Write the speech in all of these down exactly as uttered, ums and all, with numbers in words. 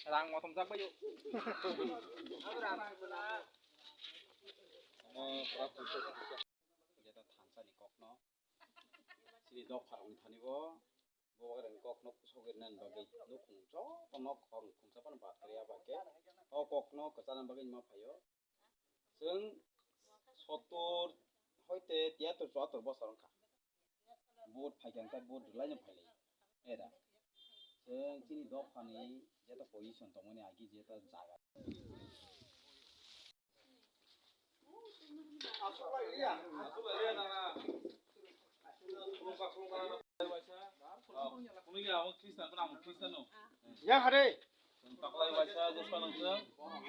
Rang motom jak bai. Omo pura puisa puisa. Jeta thansa ni kok no. Sini dok phar ong thani bo. Bo rang kok no kusok ri nan bagwi nukhung joto nok khong khungsa phano bat kariya ba khe. O kok no kwchana bagwi ma phaio. Chwng sottor hoite tiyator chuator bosor wngkha. Vote phaikha, hwnkhe vote rwlaino phailai. Era. Chwng chini dophani jeta position tongmani agi jeta jaga. Yang hari.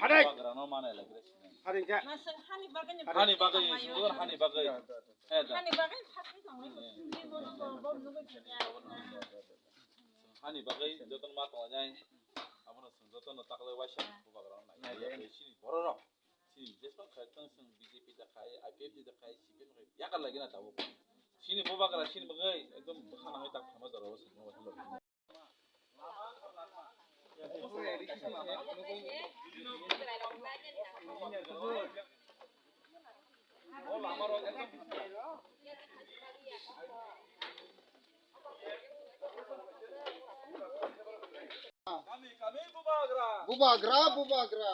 Hari. Hari. Hani bagwi, hani bagwi. Hani bagwi. Hani bagwi jotono ma tongnai. Abono chwng jotono taklai waisa bubagra nai. Sini bororok. Sini jesong khai tong chwng B J P da khai, I P F T da khai, C P M khai. Yakar lagi na tabuk. Sini bubagra sini bagwi ekdom bwkha nangwi tak thama jorao chwng. Bubagra, bubagra.